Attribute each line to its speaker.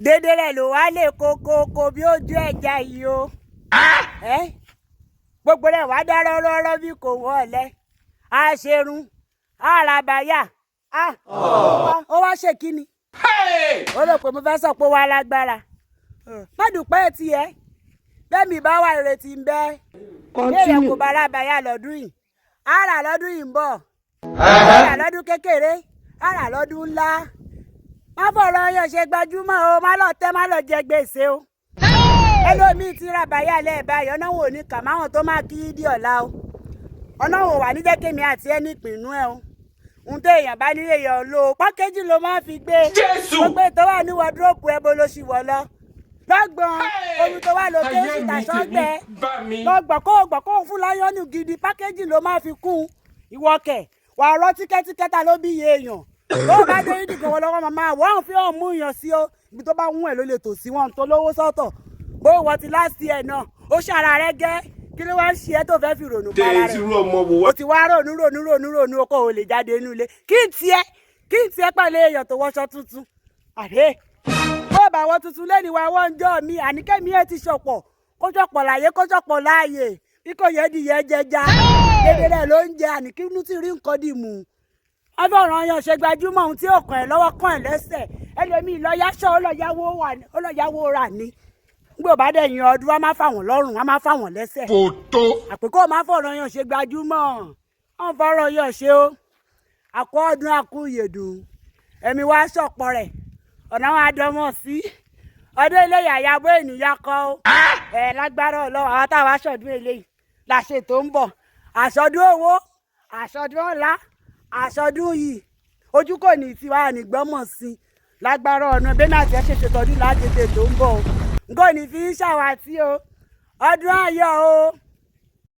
Speaker 1: Dédé rẹ̀ ló wá lè kókókó bí ojú ẹja yìí o. Ẹ́ gbogbo rẹ̀ wá dá rọ́rọ́rọ́ bí kò wọ́ọ̀lẹ́. A ṣerun, a ra bàyà, a ó wá ṣe kíni. Ó rò pé mo fẹ́ sọ pé wà lágbára. Má dùpẹ́ tiẹ̀, bẹ́ẹ̀ mi bá wà ìrètí ń bẹ. Béèrè kò bá ra bàyà lọ́dún yìí, a rà lọ́dún yìí ń bọ̀, a rà lọ́dún kékeré, a rà lọ́dún ńlá. Má fọ̀rọ̀ yàn ṣe gbajúmọ̀ o, má lọ tẹ́, má lọ jẹ gbèsè o. Ẹlòmíì ti ra bàyà lẹ́ẹ̀báyọ̀, ọ̀nà wo ní kàmáwọn tó máa kí dí ọ̀la o. Ọ̀nà wo wà ní jẹ́ kémi àti ẹ ní ìpinnu ẹ o. Ohun tó èèyàn bá nílé yàn lò ó, pákéjì ló máa fi gbé.
Speaker 2: Jésù!
Speaker 1: Gbogbo ètò wà ní wọdúrópù ẹ bó ló ṣì wọ̀ lọ. Lọ́gbọ̀n omi tó wà lókè
Speaker 2: Ayé
Speaker 1: sì
Speaker 2: mi
Speaker 1: tàṣọ́gbẹ́.
Speaker 2: tèmi bá mi.
Speaker 1: Lọ́gbọ̀n kó o gbọ̀ kó o fún láyọ́nù gidi, pákéjì ló máa fi kún ìwọ̀kẹ̀. Wà á rọ́ tíkẹ́tíkẹ́ta ló bí iye èèyàn. Bó o bá dé ìdìgbò wọn lọ́wọ́ màmá wọ́n fi hàn mú èèyàn sí o. Ibi tó bá wún ẹ̀ ló lè tò sí wọn tó lówó sọ́tọ̀. Bó o wọ ti last year náà, ó ṣàrà rẹ gẹ́. Kí ló wá ń ṣe ẹ́ tó fẹ́ fi rònú para rẹ̀?
Speaker 2: Irú ọmọ wo wá.
Speaker 1: O ti wá ronú ronú ronú ronú o kò lè jáde inú ilé. Kí n tiẹ̀ pẹ̀lú èèyàn tó wọṣọ tuntun? Àdé bó bá wọ tuntun lẹ́ni wa wọ́n ń jọ́ mi àníkẹ́mi ẹ̀ ti ṣọ̀pọ̀ kó ṣọ̀pọ̀ láyé kó ṣọ̀pọ̀ láàyè bí kò yẹ di yẹ jẹja dédé rẹ̀ ló ń jẹ àníkínú ti rí nǹkan dì mú. Wọ́n fọ̀rọ̀ yan ṣe gbajúmọ̀ ohun tí ó kàn ẹ́ lọ́wọ́ kàn ẹ́ lẹ́sẹ̀. Ẹlòmíì lọ́yàṣọ́ ó lọ yáwó rà ní gbé bá dẹ̀ yan ọdún, wọ́n máa fà wọ́n lọ́rùn, wọ́n máa fà wọ́n lẹ́sẹ̀.
Speaker 2: Fòtó.
Speaker 1: Àpèkọ́ máa fọ̀rọ̀ yan ṣe gbajúmọ̀, wọ́n fọ̀rọ̀ yan ṣe o. Àkọ́ ọdún àkú ìyèdùn ẹ̀mí wá ṣọ̀pọ̀ rẹ̀ ọ̀nà wọn àdọ́mọ̀ sí ọdún eléyà yàbọ̀ ènìyàn kọ́ ó ẹ̀ lágbára Ọlọ́run. Àwọn táwa aṣọ̀dún eléyìí làṣẹ tó ń bọ̀, àṣọdún owó, àṣọdún ọ̀la, àṣọdún yìí ojú kò ní tiwa nígbọ́mọ̀ sí lágbára ọ̀nà bẹ́ẹ̀ náà tiẹ̀ ṣèṣe tọdún lágbègbè tó ń bọ̀ o. N kò ní fi ń ṣàwátì o. Ọdún ayọ̀ o.